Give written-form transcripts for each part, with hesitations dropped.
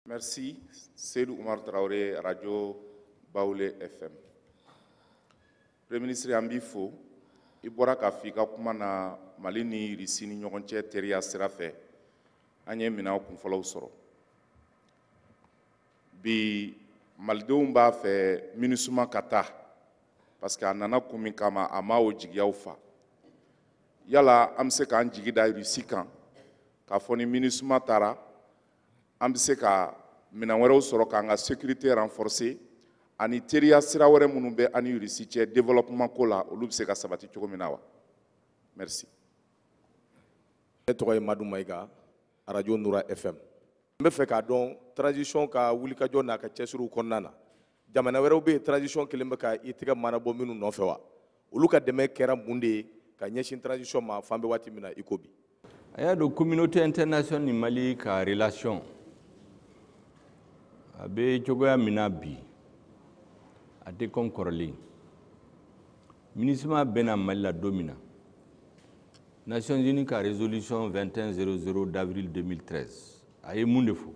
Merci. Seydou Oumar Traoré, Radio Baoulé FM. Premier ministre, an b'i fo. I bɔra k'a fɔ i ka kuma na, Mali ni Russie ni ɲɔgɔn cɛ teriya sira fɛ, an ye minɛn kunfɔlɔw sɔrɔ. Bi malidenw b'a fɛ MINUSMA ka taa, parce que a nana kun min kama, a ma o jigiyaw fa. Yala an bɛ se k'an jigi da Russie kan k'a fɔ ni MINUSMA taara, an bɛ se ka minɛn wɛrɛw sɔrɔ k'an ka sécurité renforcer, ani teriya sira wɛrɛ minnu bɛ an ni Russie cɛ développement ko la, olu bɛ se ka sabati cogo min na wa? Merci. Ne tɔgɔ ye Madu Mayiga, Radio Noura FM. N bɛ fɛ k'a dɔn, transition ka wulikajɔ n'a ka cɛsiriw kɔnɔna na, jamana wɛrɛw bɛ yen transition kelen bɛ ka i tɛgɛ manabɔ minnu nɔfɛ wa? Olu ka dɛmɛ kɛra mun de ye ka ɲɛsin transition ma fan bɛ waati min na i ko bi? A y'a dɔn, communauté internationale ni Mali ka relation a bɛ cogoya min na bi, a tɛ comme kɔrɔlen. MINUSMA bɛna Mali la don min na, Nations Unies ka résolution 2100 d'avril 2013, a ye mun de fɔ?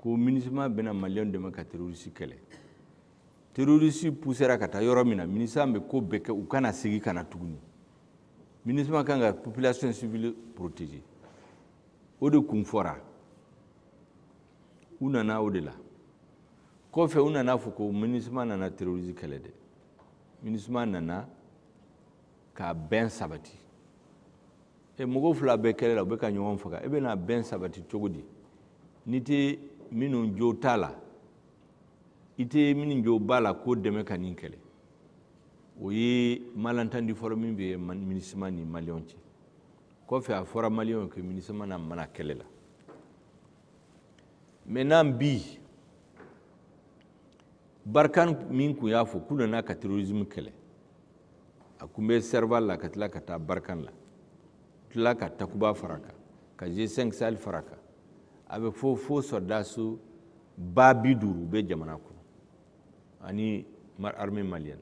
Ko MINUSMA bɛna maliyɛnw dɛmɛ ka terroriste kɛlɛ. Terroriste poussera ka taa yɔrɔ min na, MINUSMA bɛ ko bɛɛ kɛ u kana segin ka na tuguni. MINUSMA kan ka population civile protéger. O de kun fɔra, u nana o de la. Kɔfɛ, u nana fɔ ko MINUSMA nana terrorisme kɛlɛ dɛ, MINUSMA nana ka bɛn sabati. E, mɔgɔw fila bɛ kɛlɛ la, u bɛ ka ɲɔgɔn faga, e bɛna bɛn sabati cogo di n'i tɛ minnu jo t'a la, i tɛ minnu jo b'a la k'o dɛmɛ ka nin kɛlɛ? O ye malentendu fɔlɔ min bɛ MINUSMA ni maliyɛnw cɛ. Kɔfɛ, a fɔra maliyɛnw que MINUSMA na mana kɛlɛ la. Maintenant, bi Barkhane min kun y'a fɔ k'u nana ka terrorisme kɛlɛ, a kun bɛ Serval la ka tila ka taa Barkhane la, tila ka Takuba fara kan, ka G5 Sahel fara kan, a bɛ fɔ fo sɔrɔdasiw 50 000 bɛ jamana kɔnɔ ani armée malienne.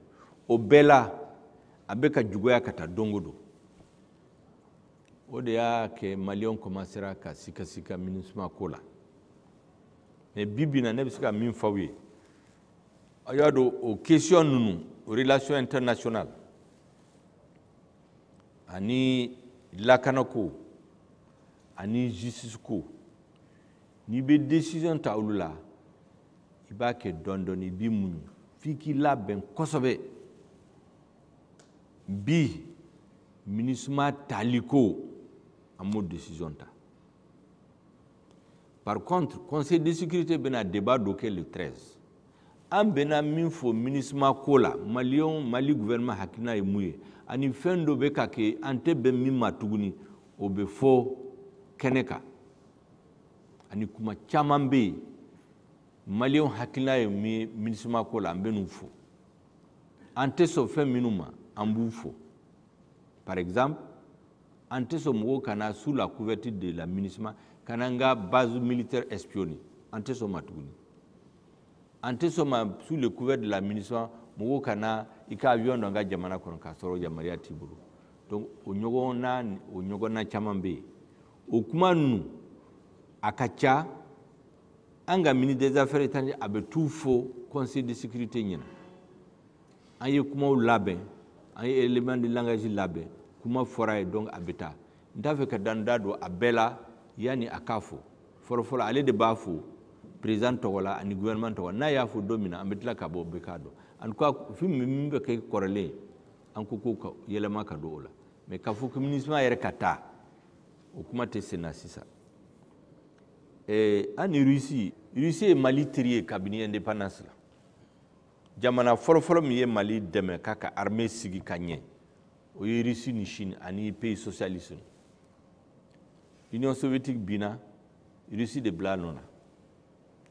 O bɛɛ la, a bɛ ka juguya ka taa don o don. O de y'a kɛ maliyɛnw commencera ka sika sika MINUSMA ko la. Mais bi bi in na, ne bɛ se ka min fɔ aw ye, aw y'a dɔn, o question ninnu, relation internationale ani lakanako ani justice ko, n'i bɛ décision ta olu la, i b'a kɛ dɔɔni dɔɔni, i b'i muɲu f'i k'i labɛn kosɛbɛ. Bi MINUSMA tali ko, an m'o décision ta. Par contre, Conseil de sécurité bɛna débat dɔ kɛ le 13. An bɛna min fɔ MINUSMA ko la, maliyɛnw, Mali gouvernement hakilina ye mun ye, ani fɛn dɔ bɛ ka kɛ an tɛ bɛn min ma tuguni, o bɛ fɔ kɛnɛ kan. Ani kuma caman bɛ yen, maliyɛnw hakilina ye min ye MINUSMA ko la, an bɛ n'u fɔ. An tɛ sɔn fɛn minnu ma, an b'u fɔ. Par exemple, an tɛ sɔn mɔgɔw ka na sous la couverture de la MINUSMA ka na n ka base militaire espionner. An tɛ sɔn ma tuguni. An tɛ sɔn ma, sous le couvert de la MINUSMA, mɔgɔw ka na i ka avion dɔ n ka jamana kɔnɔ k'a sɔrɔ yamaruya t'i bolo. Donc o ɲɔgɔnna caman bɛ yen. O kuma ninnu a ka ca. An ka ministre des Affaires étrangères, a bɛ t'u fɔ Conseil de sécurité ɲɛna. An ye kumaw labɛn, an ye élément de langage labɛn, kuma fɔra ye. Donc a bɛ taa. N t'a fɛ ka dan da don a bɛɛ la yanni a k'a fɔ. Fɔlɔfɔlɔ, ale de b'a fɔ président tɔgɔ la ani gouvernement tɔgɔ. N'a y'a fɔ don min na, an bɛ tila ka bɔ, bɛɛ k'a dɔn. En tout cas, fɛn min bɛ kɛ kɔrɔlen, an ko ko ka yɛlɛma ka don o la. Mais k'a fɔ ko MINUSMA yɛrɛ ka taa, o kuma tɛ sen na sisan. An ni Russie, Russie ye Mali teri ye kabini indépendance la. Jamana fɔlɔfɔlɔ min ye Mali dɛmɛ k'a ka armée sigi ka ɲɛ, o ye Russie ni Chine ani pays socialiste. Union soviétique binna, Russie de bila nɔ na.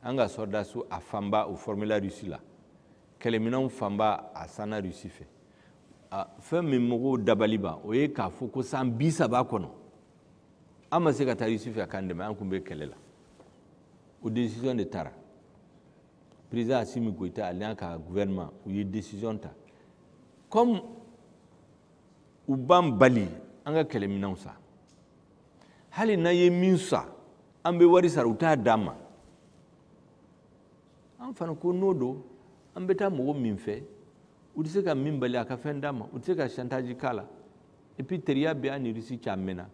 An ka sɔrɔdasiw a fanba, o formela Russie la. Kɛlɛminɛnw fanba, a sanna Russie fɛ. Fɛn min mɔgɔw dabali ban, o ye k'a fɔ ko san 30 kɔnɔ, an ma se ka taa Russie fɛ k'an dɛmɛ. An kun bɛ kɛlɛ la, o décision de taara. Président Assimi Goïta ale n'a ka gouvernement, u ye décision ta. Comme u b'an bali an ka kɛlɛminɛnw san, hali n'an ye min san, an bɛ wari sara, u t'a d'an ma. An fana ko n'o don, an bɛ taa mɔgɔ min fɛ, u tɛ se ka min bali a ka fɛn d'a ma, u tɛ se ka chantage k'a la. Et puis teriya bɛ an ni Russie cɛ a mɛnna.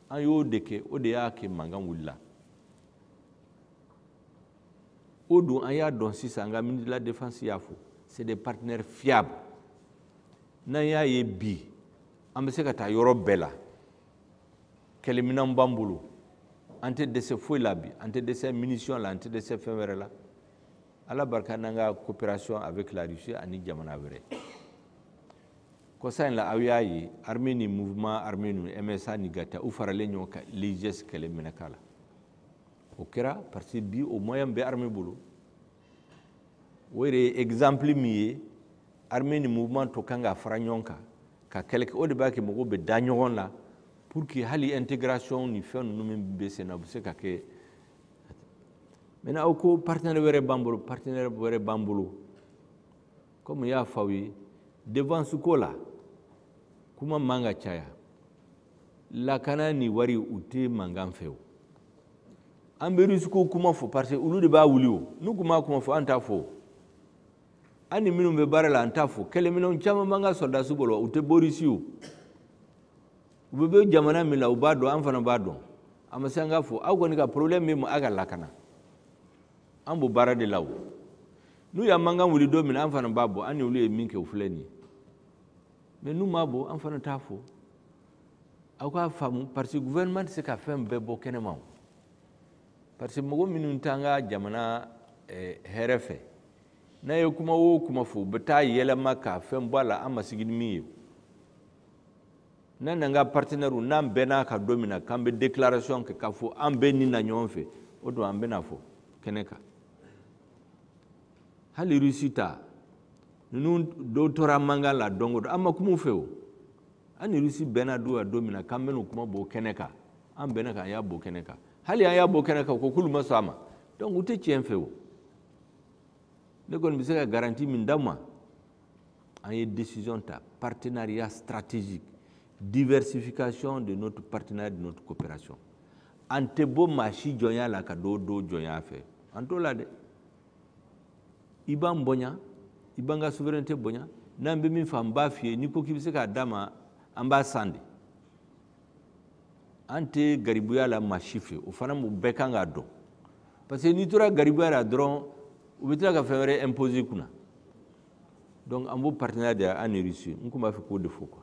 An y'o de kɛ, o de y'a kɛ mankan wulila. O dun an y'a dɔn sisan, an ka ministre de la défense y'a fɔ, c'est des partenaires fiables. N'an y'a ye bi, an bɛ se ka taa yɔrɔ bɛɛ la. Kɛlɛminɛn b'an bolo, an tɛ dɛsɛ foyi la bi, an tɛ dɛsɛ munition la, an tɛ dɛsɛ fɛn wɛrɛ la. Ala barika n'an ka coopération avec la Russie ani jamana wɛrɛ. Kɔsa in la, aw y'a ye, armée ni mouvement armée ninnu, MSA ni GATIA, u faralen ɲɔgɔn kan l'IGS kɛlɛ minɛ k'a la. O kɛra parce que bi o moyen bɛ armée bolo. O yɛrɛ ye exemple min ye, armée ni mouvement tɔ kan ka fara ɲɔgɔn kan ka kɛlɛ kɛ. O de b'a kɛ mɔgɔw bɛ da ɲɔgɔn la pour que hali intégration ni fɛn ninnu min bɛ sen na, o bɛ se ka kɛ. Maintenant aw ko partenaire wɛrɛ b'an bolo, partenaire wɛrɛ b'an bolo. Comme n y'a fɔ aw ye, défense ko la, kuma man ka caya. Lakana ni wari, u tɛ mankan fɛ o. An bɛ Russie ko kuma fɔ parce que olu de b'a wuli o. N'u kun m'a kuma fɔ, an t'a fɔ. An ni minnu bɛ baara la, an t'a fɔ. Kɛlɛminɛnw caman b'an ka sɔrɔdasiw bolo, u tɛ bɔ Russie o. U bɛ bɔ jamana min la, u b'a dɔn, an fana b'a dɔn. A ma se an k'a fɔ. Aw kɔni ka problème bɛ mun a ka lakana. An b'o baara de la o. N'u y'an mankan wuli don min na, an fana b'a bɔ. An ni olu ye min kɛ, o filɛ nin ye. Mais n'u m'a bɔ, an fana t'a fɔ. Aw k'a faamu parce que gouvernement tɛ se ka fɛn bɛɛ bɔ kɛnɛma o. Parce que mɔgɔ minnu t'an ka jamana hɛrɛ fɛ, n'a ye kuma o kuma fɔ, u bɛ taa yɛlɛma ka fɛn bɔ a la, an ma sigi ni min ye. N'an n'an ka partenaire, n'an bɛnn'a kan don min na k'an bɛ déclaration kɛ k'a fɔ an bɛ nin na ɲɔgɔn fɛ, o don an bɛna fɔ kɛnɛ kan. Hali Russie ta, ninnu dɔw tora mankan la don o don, an ma kuma u fɛ o. An ni Russie bɛnna don don min na k'an bɛn'o kuma bɔ kɛnɛ kan, an bɛnna kan, an y'a bɔ kɛnɛ kan. Hali an y'a bɔ kɛnɛ kan, u ko k'olu ma sɔn a ma. Donc u tɛ tiɲɛ fɛ o. Ne kɔni bɛ se ka garantie min d'aw ma, an ye décision ta, partenariat stratégique, diversification de notre partenariat, de notre coopération. An tɛ bɔ maa si jɔnya la ka dɔ dɔ jɔnya fɛ, an t'o la dɛ. I b'an bonya, i b'an ka souveraineté bonya, n'an bɛ min fɔ an b'a f'i ye, n'i ko k'i bɛ se k'a d'a ma, an b'a san de. An tɛ garibuya la maa si fɛ, o fana bɛɛ kan k'a dɔn. Parce que n'i tora garibuya la dɔrɔn, u bɛ tila ka fɛn wɛrɛ imposer i kunna. Donc an b'o partenariat de an ni Russie, n kun b'a fɛ k'o de fɔ quoi.